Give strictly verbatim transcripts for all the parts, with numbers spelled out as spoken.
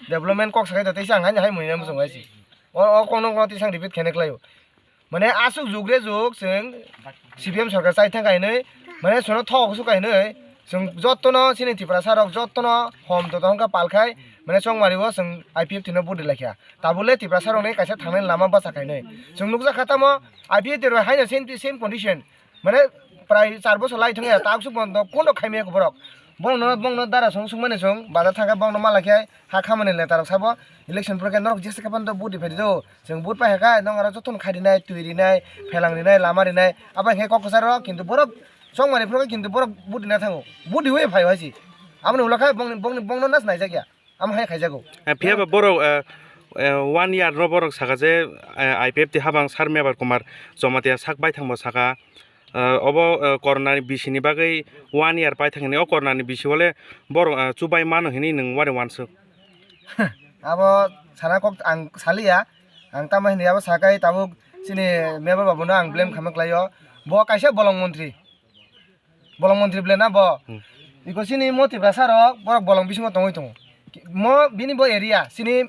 Development kok sakai da teisa ang haino hai muina muchung hai si. O, o kokno kokno teisa ang repeat khaina khlaio. Mane aswk jugre jug chwng C P M sarkar chai thang kainwi, mane sono thok su kainwi, chwng jottono chini Tiprasa rok jottono hom to tongkha palkhai, mane chongmari o chwng I P F T no vote di laikha. Tabule Tiprasa rokni kaisa thangnani lama bwsa kainwi. Chwng nukjakha tamo I P F T rok haino same, same condition. Mane prai char bosor lai thangya, ta aswk bondo kono khaimaya borok. Borokno, borokno dara song songmani song, bazar thangkhe borokno malakhe ha khamani letarok sabo, election phurkhe norok jesa khe phano vote di phaidi do. Chwng vote pai hakha, nong aro jotono khai rinai, twi rinai, phelang rinai, lama rinai, abo hinkhe kok kwcharo, kintu borok chongmani phurkhe kintu borok vote rina thango. Vote riwi phai hai si. Aboni ulo khe bongni, bongni, bongno nas naijakya. Amo hai khaijago. Eh, phiya ba borok, eh, eh, one year no borok saka je, eh, I P F T habang sir Mebar Kumar Jamatia sak bai thangbo saka, eh, obo, eh, corona ni bisi ni bagwi one year pai thangni, o corona ni bisi o le borok, eh, chubai mano hinwi nwng wari wansuk. Abo sana kok ang saliya, ang tamo hinwi abo sakai tabuk chini Mebar babu no ang blame khaima khlaio. Bo kaisa bolong montri. Bolong montri ble na bo? Hmm. Iko chini mo Tiprasa rok, borok bolong bisingo tongwi tongo. Mo bini bo area, chini,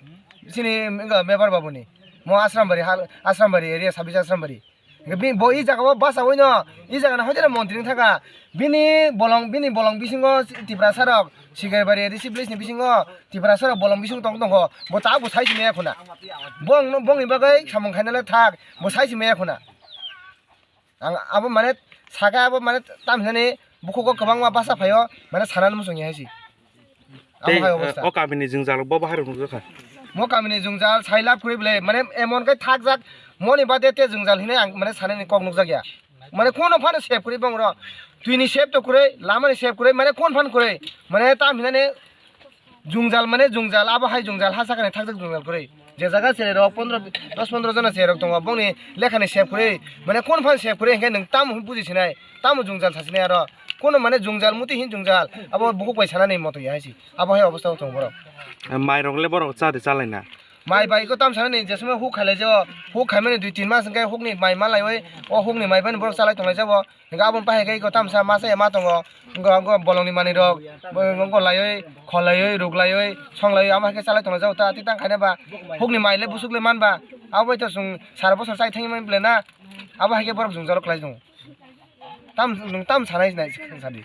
chini wngkha Mebar babu ni. Mo Asrambari hal, Asrambari area, sabis Asrambari. Bi-, bo i jaga o basa oi no, i jaga na hoitera montri wng thaka. Bini bolong, bini bolong bisingo Tiprasa rok, Sigaibari A D C village ni bisingo Tiprasa rok bolong bisingo tong tongkho. Bo ta bo sai simi ya khuna. Bong no, bongni bagwi samung khaina le thak, bo sai simi ya khuna. Ang abo mane saka abo mane tam hinani bukhugo kwbangma basa phaio, mane sanani muchungya hai si. Abo Tei, hai eh, obostha. O kamini jwngjal bo bahai rok nukjakha. Mo kamini jwngjal sai lab kwrwi bwle, mane emon khe thakjak moni bade te jwngjal hinwi ang mane sanani kok nukjakya. Mane kono phano sep kwrwi bongro. Twini sep to kwrwi, lamani sep kwrwi, mane kon phan kwrwi. Mane tam hinani Jwngjal mane jwngjal, abo hai jwngjal, ha sakani thakjak jwngjal kwrwi. Je jaga cherai rok pondro, dos pondro jona cherai rok tongo, bongni lekhani sep kwrwi. Mane kon phan sep kwrwi, hinkhe nwng tamo hwn buji sinai, tamo jwngjal sa sinai aro. Kono mane jwngjal, muti hin jwngjal, abo bukhuk bai sanani moto ya hai si. Abo hai obostha o tongo borok. Mai rok le borok cha de chalai na? Mai bai ko tam sanani, je somoi huk khailai jao, huk khaimani dui tin mas hinkhe hukni mai malaiwi, o hukni mai phano borok chalai tonglai jabo. Hinkhe aboni bahai khe iko tamsa masa ya ma tongo. Wngkha, wngkha bolongni manwirok, wngkha laiwi, kholaiwi, ruklaiwi, songlaiwi, amo hai khe chalai tonglaijak ta, tei tang khaina ba hukni mai le busuk le man ba. Abo bai to chwng sara bosor chai thangwi mani bwle na, abo hai khe borok jwngjalo khlai tongo. Tam, nwng tam sanai nai, sadi.